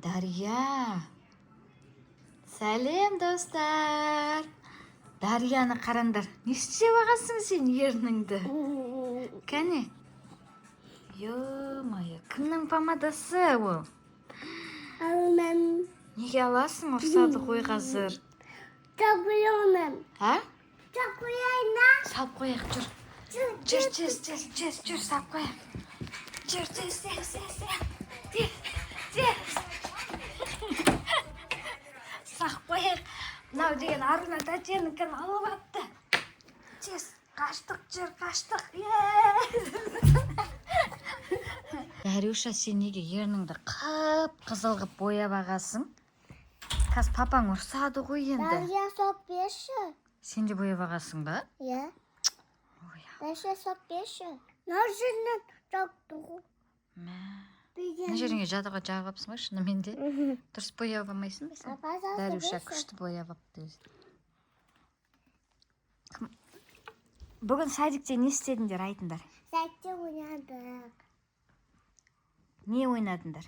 Дария, сәлем, достар! Дарияны қараңдар, не істеп алғансың сен ерніңді? Кәне, ё-моё, кімнің помадасы ол? Алынам. Неге аласың? Ұрсады ғой қазір. Қоямын. А? Қояйын. Салып қояйық, жүр. Жүр, тез, тез, тез, жүр, салып қояйық. Жүр, тез, тез, тез, тез, тез, салып қояйық. Мынау деген Аруна тәтенікін алып алыпты. Тез, қаштық, жүр, қаштық. Дарюша, сен неге ерніңді қып қызыл қылып бояп ағасың? Қазір папаң ұрсады ғой енді. Дария, сок берші. Сен де бояп ағасың ба? Иә. Ой. Дария, сок берші. Мына жақты ғой. Мә, мына жеріңе жадыға жағып алыпсың ғой шынымен де. Дұрыс бояп алмайсың ба сен? Дарюша күшті бояп алыпты өзі. Бүгін садикте не істедіңдер, айтыңдар? Садикте ойнадық. Не ойнадыңдар?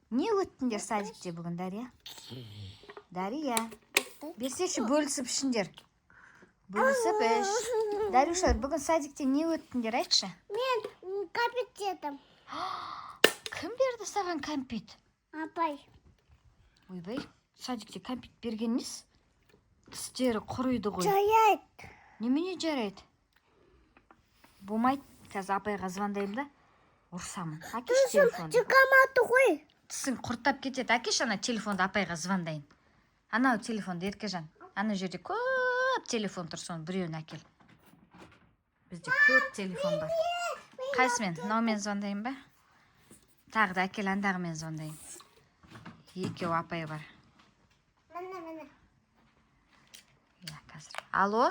Не өттіңдер садикте бүгін, Дария? Дария, берсеші, бөлісіп ішіңдер. Бөлісіп іш. Дарюша, бүгін садикте не өттіңдер, айтшы? Мен кәмпит жедім. Кім берді саған кәмпит? Апай. Ойбай, садикте кәмпит берген несі? Тістері құриды ғой. Жарайды. Немене жарайды? Болмайды, қазір апайға звондаймын да ұрсамын. Әкеші телефонды. Шығамады ғой. Тісің құрттап кетеді. Әкеші ана телефонды, апайға звондайын. Анау телефонды, Еркежан. Ана жерде көп телефон тұр, соның біреуін әкел. Бізде көп телефон бар. Қайсымен? Мынаумен звондайын ба? Тағы да әкел, андағымен звондайын. Екеу апай бар. Міне, міне. Иә, қазір. Алло?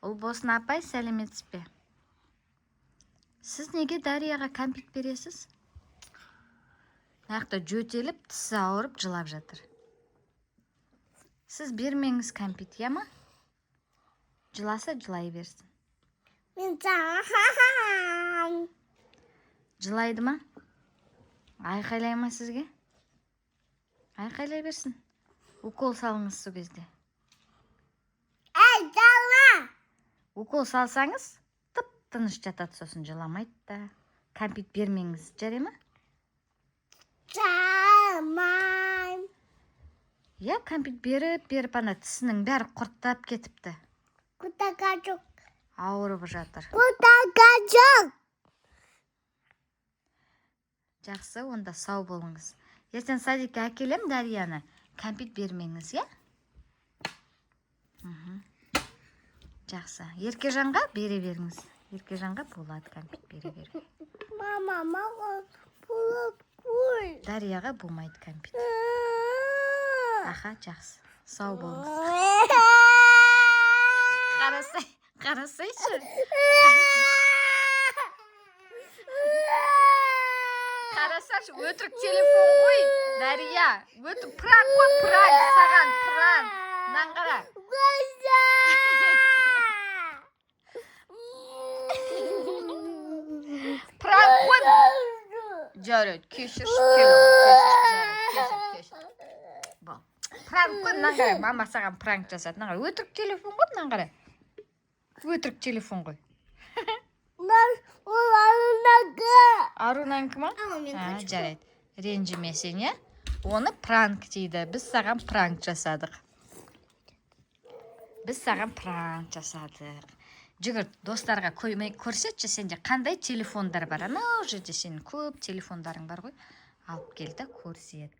Ұлбосын апай, сәлеметсіз бе? Сіз неге Дарияға кәмпит бересіз? Мына жақта жөтеліп, тісі ауырып, жылап жатыр. Сіз бермеңіз кәмпит, иә ма? Жыласа, жылай берсін. Мен саған. Жылайды ма? Айқайлай ма сізге? Айқайлай берсін. Укол салыңыз сол кезде. Әй, жала. Укол салсаңыз, тып тыныш жатады, сосын жыламайды да. Кәмпит бермеңіз, жарай ма? Жамайм. Иә, кәмпит беріп беріп, ана тісінің бәрі құрттап кетіпті. Құтаға жоқ. Ауырып жатыр. Құтаға жоқ. Жақсы, онда сау болыңыз. Ертең садикке әкелем Дарияны. Кәмпит бермеңіз, иә? Жақсы. Еркежанға бере беріңіз. Еркежанға болады кәмпит бере беруге. Мама, маған болады ғой. Дарияға болмайды кәмпит. Аха, жақсы. Сау болыңыз. Қарасай, қарасайшы. Қарасайшы, өтірік телефон ғой. Дария, өтірік пранк қой, пранк саған, пранк. Мынаны қара. Пранк қой. Жарайды, кешірші, кел, кешір, жарайды, кешір, кешір. Бол. Пранк қой, мынаны қара, мама саған пранк жасады. Мынаны қара, өтірік телефон ғой, мынаны қара. Өтірік телефон ғой. Ол Арунанікі. Арунанікі ма? А, жарайды. Ренжіме сен, иә? Оны пранк дейді. Біз саған пранк жасадық. Біз саған пранк жасадық. Жүгір, достарға көрсетші, сенде қандай телефондар бар. Анау жерде сенің көп телефондарың бар ғой. Алып кел да көрсет.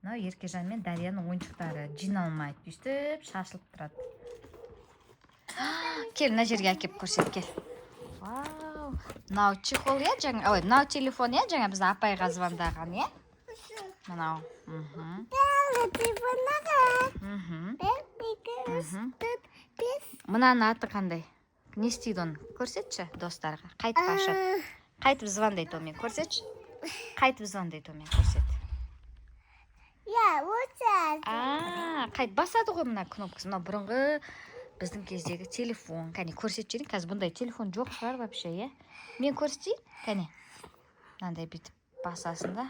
Мынау Еркежан мен Дарияның ойыншықтары жиналмайды. Өйстіп шашылып тұрады. Кел, мына жерге әкеп көрсет, кел. Вау. Мынау чехол, иә, жаңа, ой, мынау телефон, иә, жаңа біз апайға звондаған, иә? Мынау. Мынаның аты қандай? Не істейді оны? Көрсетші достарға. Қайтып ашады. Қайтып звондайды онымен, көрсетші. Қайтып звондайды онымен, көрсет. Я, осы. А, қайтып басады ғой мына кнопкасы. Мынау бұрынғы біздің кездегі телефон. Кәне, көрсетіп жіберейін. Қазір бұндай телефон жоқ шығар вообще, иә? Мен көрсетейін? Кәне. Мынандай бүйтіп Басасың да,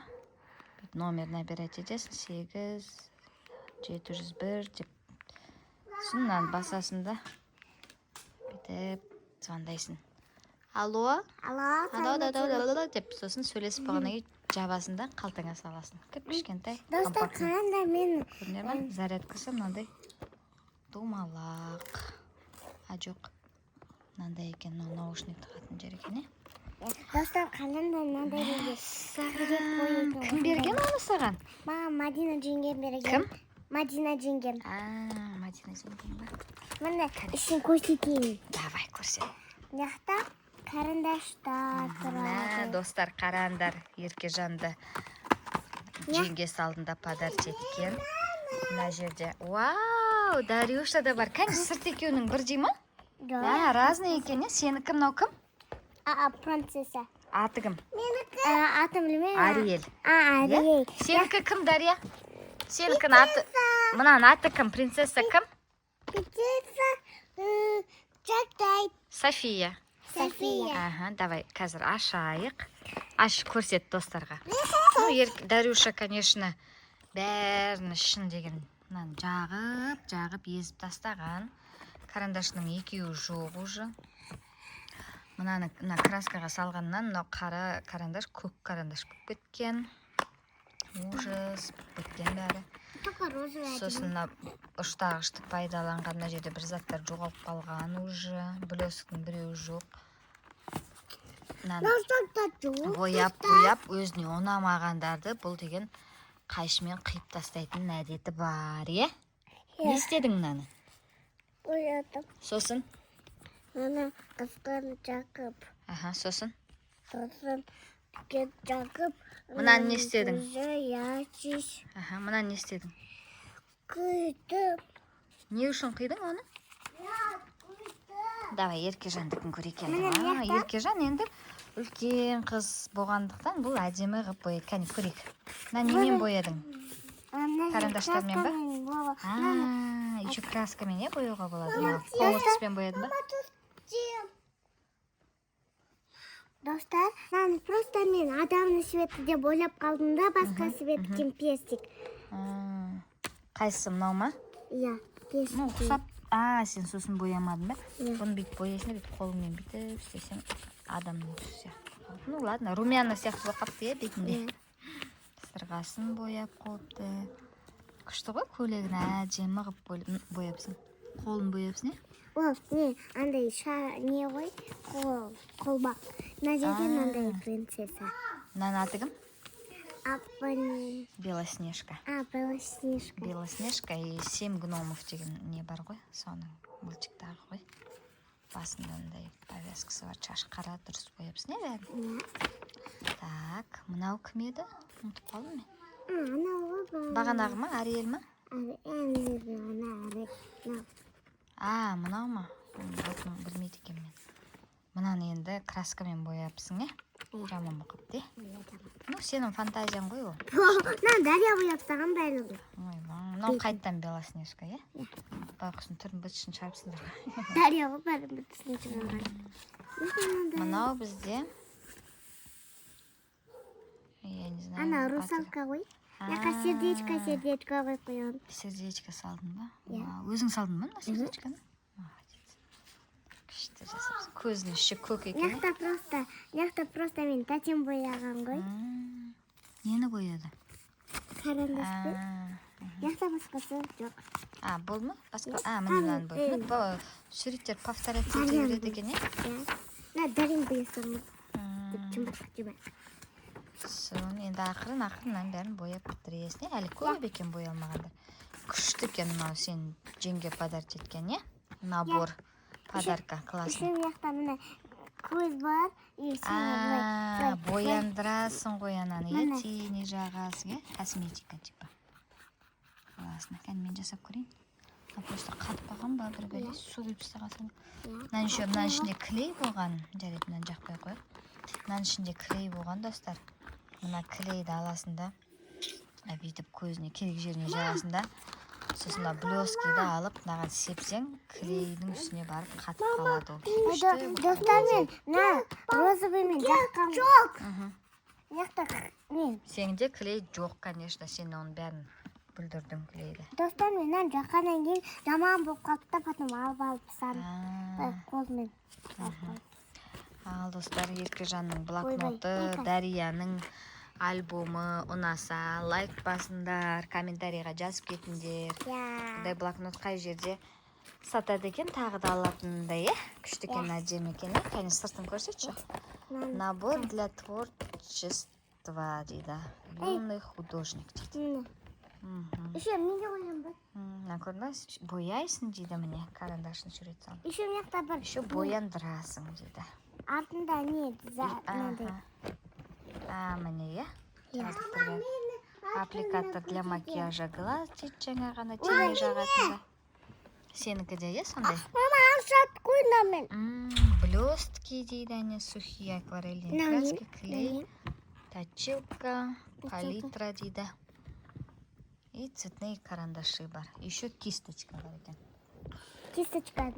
бүйтіп номер набирать етесің, 8701 деп. Сосын мынаны басасың да, бүйтіп звондайсың: «Алло». Алло. «Алло, да, да, да, да», – деп. Сосын сөйлесіп болғаннан кейін жабасың да, қалтаңа саласың. Кіп кішкентай, Достар, компактный. Қараңдар мен. Көрдіңдер ма? Зарядкасы мынандай домалақ, а, жоқ, мынандай екен. Мынау наушник тағатын жер екен, иә. Достар, қараңдар, мынандай жерге Саған кім берген оны, саған? Маған Мадина жеңгем берген. Кім? Мадина жеңгем. А, Мадина жеңгең ба? Міне, ішін көрсетейін. Давай, көрсет. Мына жақта карандаштар Мә, тұрады. достар, қараңдар, Еркежанды жеңгесі алдында подарить еткен. Мына жерде, вау, Дарюша да бар. Кәне, сырт екеуінің бірдей ма? Жоқ. А, разный екен, иә. Сенікі мынау кім? А, принцесса. Аты кім? Менікі. Атын білмеймін. Ариэль. А, Иә? Ариэль. Сенікі кім, Дарья? Сенікінің аты, мынаның аты кім? Принцесса кім? Принцесса Жактай. София. София. Аха, давай қазір ашайық. Аш, көрсет достарға. Ну, Дарюша, конечно, бәрін ішін деген мынаны жағып жағып езіп тастаған. Карандашының екеуі жоқ уже. Мынаны мына краскаға салғаннан мынау қара карандаш көк карандаш болып кеткен. Ужас, болып кеткен бәрі. Только розовый. Сосын мына ұштағышты пайдаланған, мына жерде бір заттар жоғалып қалған уже. Блесктің біреуі жоқ. Мынаны Жоқ. Бояп бояп, өзіне ұнамағандарды бұл деген қайшымен қиып тастайтын әдеті бар, иә. Не істедің мынаны? Боядым. Сосын? Мына қысқаны жағып. Аха, сосын? Сосын кет жағып. Мынаны не істедің? Ящик. Аха, мынаны не істедің? Қидым. Не үшін қидың оны? Давай, Еркежандікін көрейік енді. Міне, А, мына жақта. Еркежан енді үлкен қыз болғандықтан, бұл әдемі қылып бояйды. Кәне, көрейік, мына немен боядың? Карандаштармен ба? А, еще краскамен, иә, бояуға болады. Мынау қоңыр түспен боядың ба? Достар, мынаны просто мен адамның суреті деп ойлап қалдым да, басқа сурет екен, персик. А, қайсысы, мынау ма? Иә, персик. Ну, ұқсап. А, сен сосын боямадың ба? Иә. Бұны бүйтіп бояйсың да, бүйтіп қолыңмен бүйтіп істесең, адамның түсі сияқты болады. Ну ладно, румяна сияқты болып қалыпты, иә, бетінде. Иә. Сырғасын бояп қойыпты. Күшті ғой, көйлегін әдемі қылып бояпсың. Қолын бояпсың, иә? Ол не, андай ша не ғой, қол, қолбақ. Мына жерде мынандай принцесса. Мынаның аты кім? Апа не? Белоснежка. А, Белоснежка. Белоснежка и семь гномов деген не бар ғой, соның мультиктағы ғой. Басында мындай повязкасы бар, шашы қара, дұрыс бояпсың, иә, бәрін? Иә. Так, мынау кім еді? Ұмытып қалдым мен. А, анау ғой Бағанағы ма, Ариэль ма? Ана, Ариэль. Мынау. А, мынау ма? Атын білмейді екенмін мен. Мынаны енді краскамен бояпсың, иә? Иә. Жаман болып қалыпты, иә. Иә, жаман. Ну, сенің фантазияң ғой ол. Мынаны Дарья бояп тастаған барлығын. Ойбай, мынау қайтадан Белоснежка, иә. Байқұстың түрін, быт-шытын шығарыпсыңдар ғой. Дарья ғой бәрін бітісін шығарған. Мынау бізде, я не знаю. Ана аты. русалка ғой. Мына сердечко, сердечко қойып қойған. Сердечко салдың ба? Иә. Вау, өзің салдың ба мына сердечконы? Молодец, күшті жасапсың. Көзінің іші көк екен, иә? Мына жақта просто мен тәтем бояған ғой. Нені бояды? Карандашпен. А, Мына жақта басқасы жоқ. А, болды ма басқа? А, міне, мынаны бояды. Ну, суреттер повторяться ете Дарьяны береді екен, иә. Иә. Мына Дарьяны боясам деп жұмбақ жұмбақ. Соны енді ақырын ақырын мынаның бәрін бояп бітіресің, иә. Әлі көп екен боя алмағандар. Күшті екен мынау, сен жеңге подарить еткен, иә, набор подарка классный. Еще мына жақта міне көз бар. И А, былай, былай. бояндырасың ғой ананы, иә. Міне. Тени жағасың, иә, косметика типа. Классно. Кәне, мен жасап көрейін. Мына просто қатып қалған ба, бір бәле, су құйып тастағансың. Иә. Мынаның еще, мынаның ішінде клей болған. Жарайды, мынаны жақпай ақ қояйық. Мынаның ішінде клей болған, достар. Мына клейді аласың да, бүйтіп көзіне керек жеріне жағасың да, сосын мына блескиді алып, мынаған сепсең, клейдің үстіне барып қатып қалады ол. Күшті. Достар, мен мына розовыймен жаққан. Жоқ. Мына жақта не? Сенде клей жоқ, конечно, сен оның бәрін бүлдірдің клейді. Достар, мен мынаны жаққаннан кейін жаман болып қалды да, потом алып алып саны А, қолмен. Ал, достар, Еркежанның блокноты, Ойбай. Дарияның альбомы ұнаса, лайк басыңдар, комментарийға жазып кетіңдер. Иә. Бұндай блокнот қай жерде сатады екен, тағы да алатындай, иә? Күшті екен, әдемі екен, иә? Кәне, сыртын көрсетші. Мынаны. «Набор для творчества» дейді, «Юный художник» дейді. Міне. Еще менде қойған бар. Мына көрдің ба, бояйсың дейді, міне, карандашын сурет салып. Еще мына жақта бір. Еще бояндырасың дейді. Артында не мынандай. Аха. А, міне, иә. Иә. Жазып. «Аппликатор для макияжа глаз» дейді, жаңа ғана тени жағатында. Сенікі де, иә, сондай. Мама, ашат қой мынамен. Блестки дейді, әне, сухие акварельные Мынау не? краски, клей, точилка, палитра дейді и цветные карандаши бар, еще кисточка бар екен. Кисточка.